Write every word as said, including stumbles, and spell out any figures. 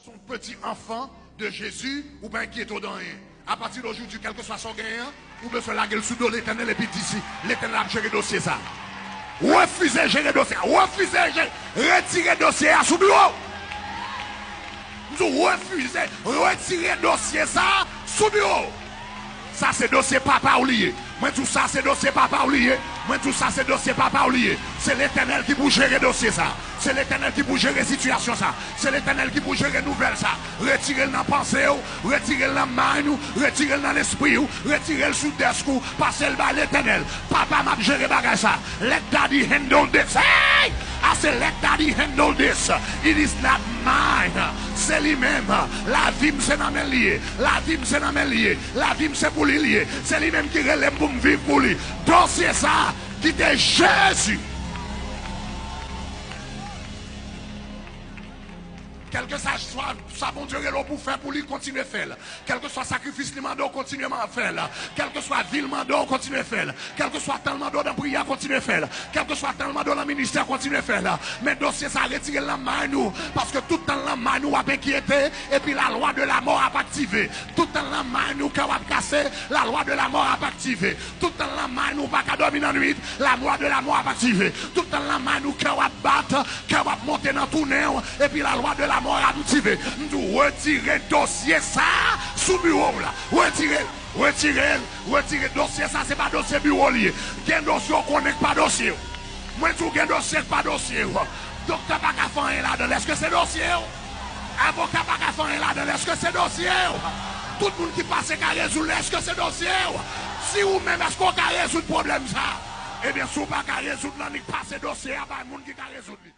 Son petit enfant de Jésus, ou pa enkyete w de anyen. Apati de ojodi, kèlkeswa sa w genyen an, ou bezwen lage l sou do Letènèl epi di si Letènèl ap jere dosye sa. Refize jere dosye a. Refize jere. Retire dosye a sou biwo w. M di w refize. Retire dosye sa sou biwo w. Sa se dosye papa w li ye. Mwen di w sa se dosye papa w li ye. Mwen di w sa se dosye papa w li ye. Se Letènèl ki pou jere dosye sa. Se Letènèl ki pou jere sitiyasyon sa. Se Letènèl ki pou jere nouvèl sa. Retire l nan panse w, retire l nan mind ou, retire l nan lespri w, retire l sou dèsk ou, pase l bay Letènèl. Papa m ap jere bagay sa. Let Daddy handle this. Hey! I say let Daddy handle this. It is not mine. Se li menm. Lavi m se nan men l li ye. Lavi m se nan men l li ye. Lavi m se pou li li ye. Se li menm ki rele m pou m viv pou li. Dosye sa, kite Jezi. Kèlkeswa sa Bondye rele w pou fè pou li, kontinye fè l. Kèlkeswa sakrifis li mande w, kontinye fè l. Kèlkeswa vi l mande w, kontinye fè l. Kèlkeswa tan l mande w nan priyè, kontinye fè l. Kèlkeswa tan l mande w nan ministè, kontinye fè l. Men dosye sa, retire l nan mind ou, paske tout tan l nan mind ou, w ap enkyete, epi la loi de la mort ap aktive. Tout tan l nan mind ou, kè w ap kase, la loi de la mort ap aktive. Tout tan l nan mind ou, ou pa ka dòmi nan nwit, la loi de la mort ap aktive. Tout tan l nan mind ou, kè w ap bat, kè w ap monte nan tounen w, epi la loi de la mort ap aktive. M di w, retire dosye sa sou biwo w la. Retire l, retire l, retire. Dosye sa, se pa dosye biwo li ye. Gen dosye w konnen k pa dosye w. Mwen di w gen dosye k pa dosye w. Doktè pa ka fè anyen ladan l. Èske se dosye w? Avoka pa ka fè anyen ladan l. Èske se dosye w? Tout moun ki pase ka rezoud li. Èske se dosye w? Si ou menm, èske w ka rezoud pwoblèm sa? Ebyen, si w pa ka rezoud l, annik pase dosye a bay moun ki ka rezoud li.